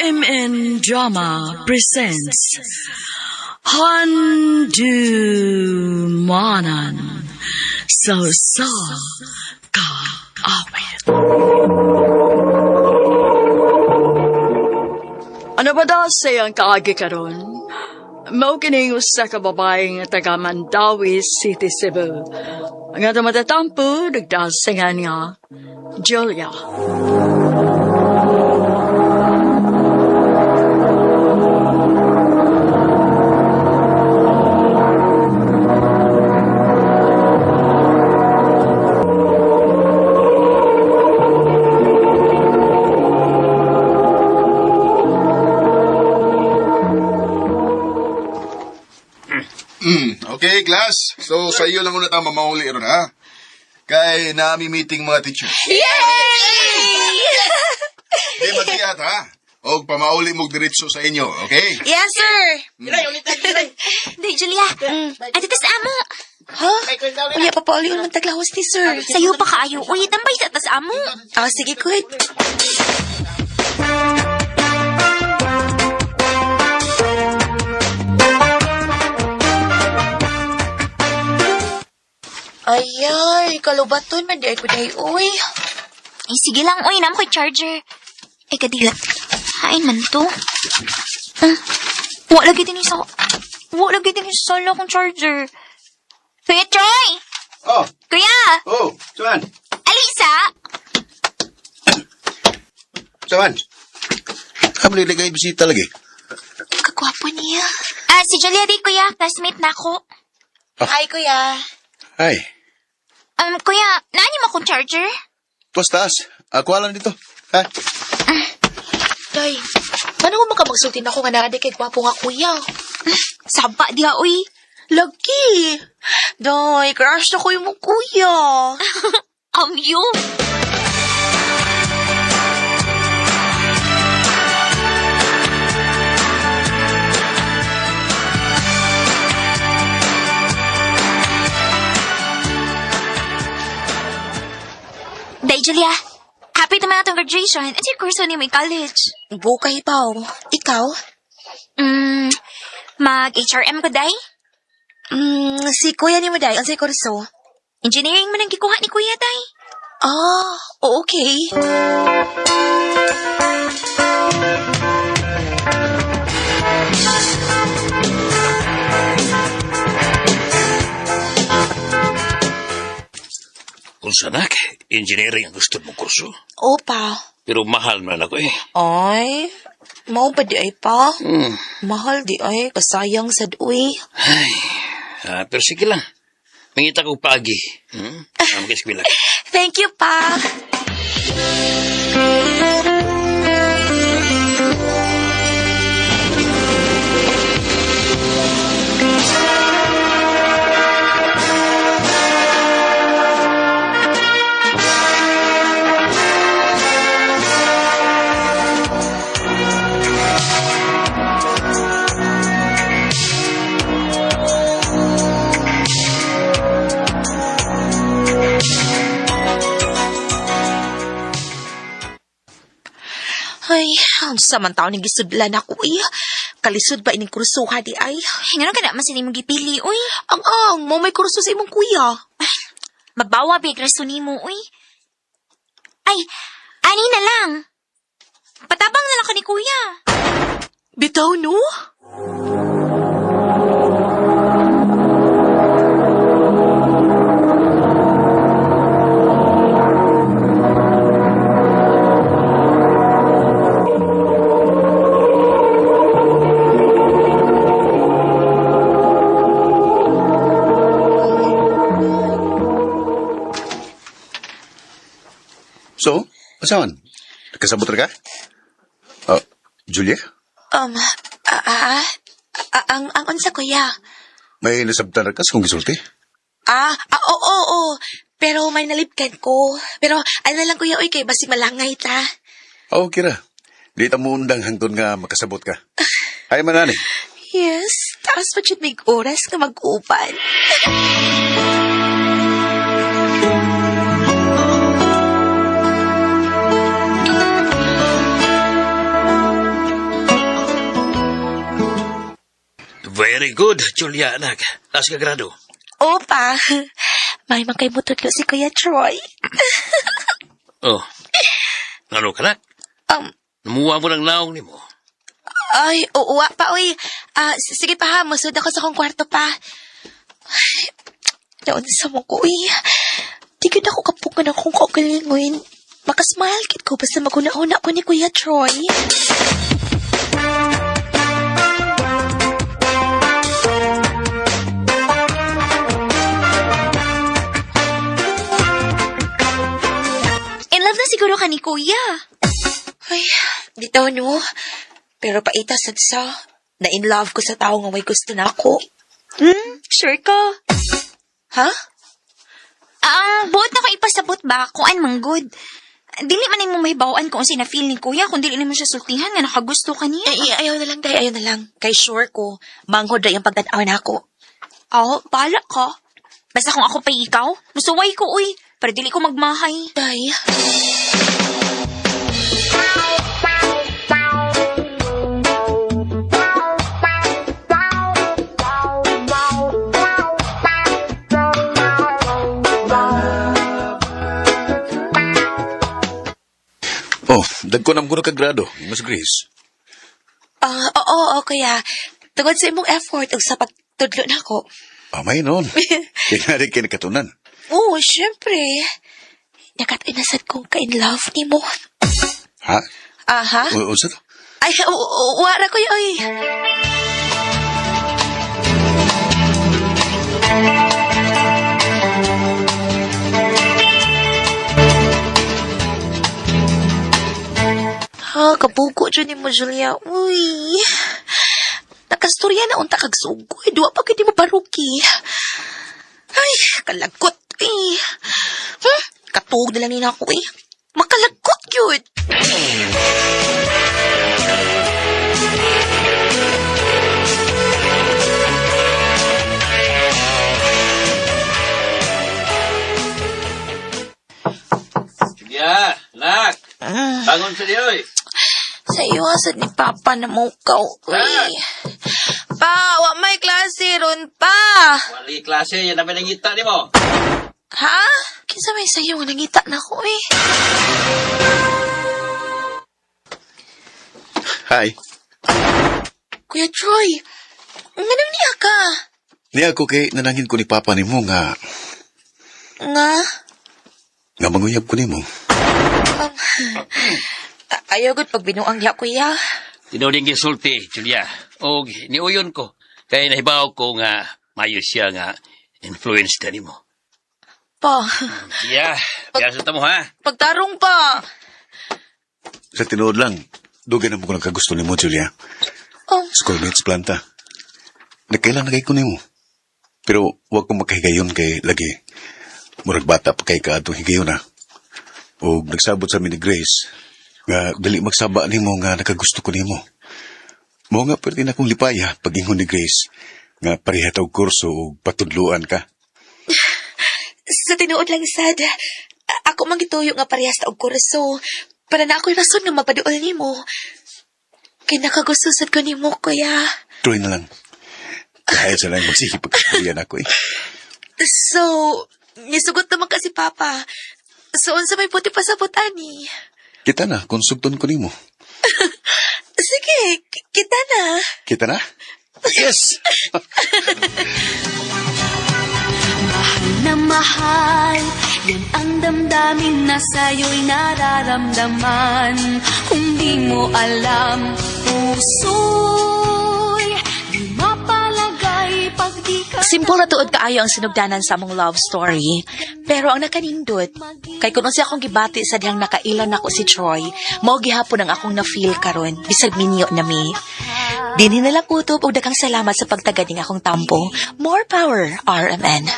RMN Drama presents Handu Manan So Sa Ka Awit. Ano ba daw sa iyang kaagi karon? Mao kining usa ka babae nga taga Mandawi City, Cebu. Nga dumatatampo, nagdasingan nga Julia. Okay, class. So, sa iyo lang una tama mamauli ron, ha? Kay nami meeting mga teachers. Yay! Di magiyat, ha? Og pamauli mo diretso sa inyo, okay? Yes, sir. Day, Julia. Ate, tas amo. Ha? Uya, papauli man taglahos ni sir. Sayo pa kaayo. Uy, tambay sa tas amo. Ah, sige, good. Ayay, kalubaton man di ay ko dahi, uy. Ay, sige lang. Uy, namo ko'y charger. Ay, kadiyot. Hain man to. Ah, wa lagi din sa... Wa lagi din sa sala kong charger. Kuya Troy! Oh, Kuya! oh, Saman. Alisa! Saman. Kamo nilagay bisita lagi. Kagwapo niya. Ah, si Julia di, kuya. Classmate na ako. Hi, kuya. Ay, Kuya, nani mo akong charger? tuwas taas. Ako lang dito. Ha? Day, paano mo makamagsultin ako nga naa kay gwapo nga kuya? Saba diha, uy. Lagi! Day, crush na ko yung mong kuya. You. Day, Julia. Happy naman atong graduation. At yung kurso ni may college. Bukay pa, oh. Ikaw? Mag-HRM ko, Day. Si kuya ni mo, Day. Ang kurso? Engineering man ang gikuha ni Kuya, Day. Ah, okay. Kung sanak, engineering ang gusto mong kurso. Opa. Pero mahal man ako eh. Ay, mao ba di ay pa? Mahal di ay, kasayang sad uy. Ay, pero sige lang. Mangita ko paagi. Hmm? Ang eskwela. Thank you, pa. Ay, ang sa man taon ni gisudlan ako uy. Kalisod ba ining kursuha di ay? Ay, ngano ka na man sila imong gipili, uy. Ang ang, mo may kurso sa imong kuya. Mabawa ba yung rason nimo, uy. Ay, ani na lang. Patabang na lang ka ni Kuya. Bitaw no? So, asaman? Kasabot ra ka? Oh, Julia? Ang unsa kuya? May nasabtan ra ka sa kong gisulti? Ah, oo, oo, oo. Pero may nalibkan ko. Pero ano na lang kuya, uy, kay basig malangay ta. Oh, kira. Di ta mo undang hangtod nga makasabot ka. Ay, manani. Yes, taas pa jud may oras nga mag-uban. Very good, Julia, anak. Taas ka grado. Opa, may man kay mutudlo si Kuya Troy. Oh. Ano ka na? Namuha mo ng naong ni mo. Ay, uuwa pa, uy. Ah, sige pa ha, musod ako sa akong kwarto pa. Ay, naunsa mo ko, uy. Di gud ako kapugan akong kaugalingon. Makasmile kit ko basta maguna-una ko ni Kuya Troy. In love na siguro ka ni Kuya. Ay, bitaw no. Pero paita sad sa, na in love ko sa tao nga may gusto na ako. Sure ka. Ha? Ang buot na ko ipasabot ba kung an manggod. Dili man nimo mahibaw-an kung unsay na-feel ni Kuya kung dili nimo siya sultihan nga nakagusto ka niya. Ay, ayaw na lang, day, ayaw na lang. Kay sure ko, manghod ra yung pagtanaw na ako. Oh, bala ka. Basta kung ako pa ikaw, musuway ko uy, pero dili ko magmahay. Day. Oh, dagko na mo ka grado, Miss Grace. Ah, oo, oo, kuya. Tungod sa imong effort ug sa pagtudlo na ako. Amay noon. Kinari kinakatunan. Oo, syempre. Nakat-inasad kong ka-in love ni mo. Ha? Aha. O, unsa to? Ay, wara kuya, oy. Ha, kabugo dyan ni mo, Julia. Uy. Nakastorya na unta kag sugoy. Duwa pa kay di mo baruki. Ay, kalagot eh. Katuog na lang ni ako eh. Makalagot yun. Julia, anak. Bangon sa diyoy. Sa iyo, asad ni Papa na mukaw. Uy. Pa, wa may klase ron pa. Wali klase, yan naman ang ngita ni mo. Ha? Kinsa may sayo nga nangita na ko eh. Hi. Kuya Troy, nganong niya ka? Niya ako kay nanangin ko ni Papa nimo nga Nga? nga manguyab ko nimo. Ayaw gud pag binuang diha, kuya. Tinuring gisulti, Julia. Og niuyon ko. Kaya nahibaw ko nga mayo siya nga influence na nimo. Pa, Julia, biyasa ta mo ha. pagtarong pa. Sa tinuod lang, dugay na mo ko nagkagusto nimo, Julia. Oh, Schoolmates planta. Nagkailan na kay ko nimo. Pero wag ko makahigayon kay lagi. Murag bata pa kay kaadtong higayon na. Og nagsabot sa amin ni Grace nga dali magsaba nimo nga nakagusto ko nimo. Mao nga perti na akong lipaya pag-ingon ni Grace nga pareha ta og kurso ug patudluan ka. Sa tinuod lang sad, ako man gituyo nga parehas ta og kurso. Para na ako'y rason nga mapaduol nimo. Kay nakagusto sad ko nimo, kuya. Tuloy na lang. Kahit sa lang magsige pagkakurian ako eh. So, nisugot naman kasi Papa. So, unsa may puti pasabot ani? Kita na, konsugton ko nimo. Sige, kita na. Kita na? Yes! Na mahal, yan ang damdamin na sa'yo'y nararamdaman. Kung di mo alam, puso'y di mapalagay pag di ka Simple na tuod kaayo ang sinugdanan sa among love story. Pero ang nakanindot, kay kung unsa akong gibati sa dihang nakailan nako si Troy, mao gihapon ang akong na-feel karon bisag minyo na mi. Dinhi na lang kutob og daghang salamat sa pagtagad ning akong tampo. More power, RMN.